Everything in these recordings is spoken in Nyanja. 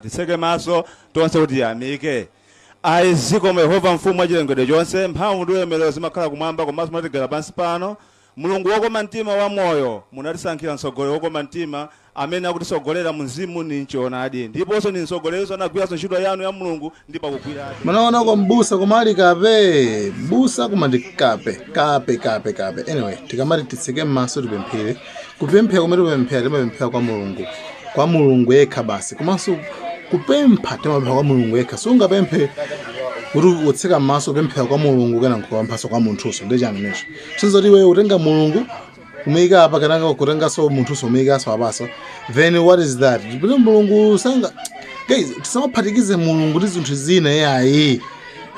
Titseke maso tonse kuti tiyamike. Ayi, zikomo Yehova, Mfumu wachilengedwe chonse. Mphamvu ndi ulemerero zimakhala kumwamba, komanso munatigawira pansi pano. Mulungu wokoma mtima wa moyo, munatisankhira mtsogoleri wokoma mtima amene akutisogolera mzimu ndi mchoonadi, ndiponso ndi mtsogoleri anagwiranso ntchito yanu ya Mulungu ndi pakugwiradi. Munaonako mbusa koma ali kape? Mbusa koma ndi kape, kape, kape, kape. Anyway, tikamati titseke m'maso tipemphere, kupemphera kumene tipemphera, timapemphera kwa Mulungu, kwa Mulungu yekha basi. Komanso kupempha timapempha kwa Mulungu yekha. Sungapemphe kuti utseka m'maso, upemphera kwa Mulungu, kena nkukapemphanso kwa munthunso. Ndi chani mecho? Sinzoti iwe utenga Mulungu kumuyika apa, kenaka kutenganso munthunso umuyikanso apaso, then what is that? Kuti Mulungu sanga, guys, tisamaphatikize Mulungu ndi zinthu zina, yayi,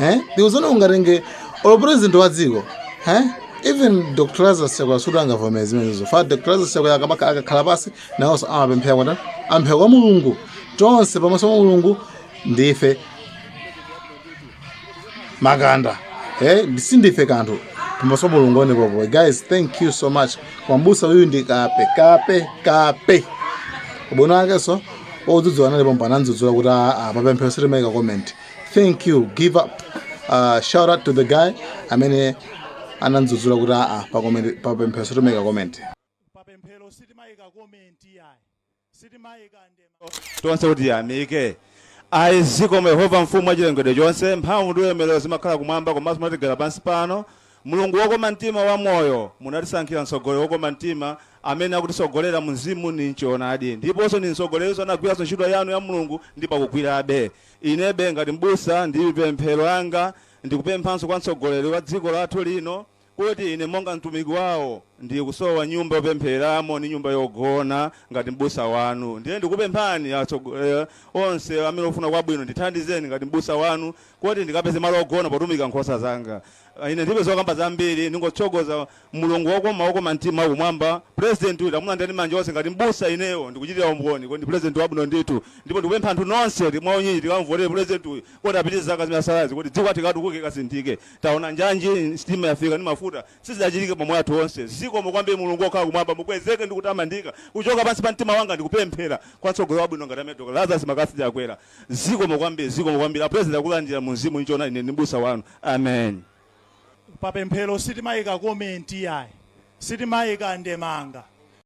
eh? Because ungatenge olo president wa dziko, eh? Even Dr Lazarus Chakwera suti angavomere zimenezo. Fa Dr Lazarus Chakwera akakhala pasi, nawonso amapemphera kwa amphera kwa Mulungu. Tonse pamaso pa Mulungu ndife makanda, eh? Sindife kanthu pamaso pa Mulungu onepopo. Guys, thank you so much. Kwambusa uyu ndi kape, kape, kape. Ubwino wakenso odzudzula analipo, anandzudzula kuti papemphero sitimayika comment. Thank you, give up, shout out to the guy amene anandzudzula kuti papemphero sitimayika comment. Papemphero sitimayika comment, yayi, sitimayika ndema. Tonse kuti tiyamike. Ayi, zikomo Yehova, Mfumu wachilengedwe chonse. Mphamvu ndi ulemerero zimakhala kumwamba, komanso munatigawira pansi pano. Mulungu wokoma mtima wa moyo, munatisankhira mtsogoleri wokoma mtima amene akutisogolera mzimu ndi mchoonadi, ndiponso ndi mtsogoleri anagwiranso ntchito yanu ya Mulungu ndi pakugwirabe. Inebe ngati mbusa, ndi pemphero langa ndikupemphanso kwa mtsogoleri wa dziko lathu lino kuti ine monga mtumiki wawo ndikusowa nyumba yopemphereramo ndi nyumba yogona ngati mbusa wanu. Ndiye ndikupemphani onse amene ofuna kwabwino, ndithandizeni ngati mbusa wanu kuti ndikapeze malo ogona potumika nkhosa zanga. Ine ndibe zokamba zambiri, ndingothokoza Mulungu wokoma, wokoma mtima wakumwamba. President uyu tamulandani manja onse. Ngati mbusa ineyo ndikuchitira umboni kuti ndi president wabwino ndithu, ndipo ndikupempha anthu nonse mwaunyiyi tikamvotere president uyu kuti apitirize zaka zimene asalazi, kuti dziko lathu likatukuke, kasinthike. Taona njanji, sitima yafika ndi mafuta, sizidachitike pamoyo athu onse. Zikomo kwambiri. Mulungu okhala kumwamba mukwezeke ndi kutamandika. Kuchoka pansi pa mtima wanga ndikupemphera kwa mtsogoleri wabwino ngati amene Dr Lazarus McCarthy Chakwera. Zikomo kwambiri, zikomo kwambiri. Apresident akulandira mu mzimu nchoona. Ine ndi mbusa wanu. Amen. Papemphero sitimayika comment, yayi, sitimayika ndemanga.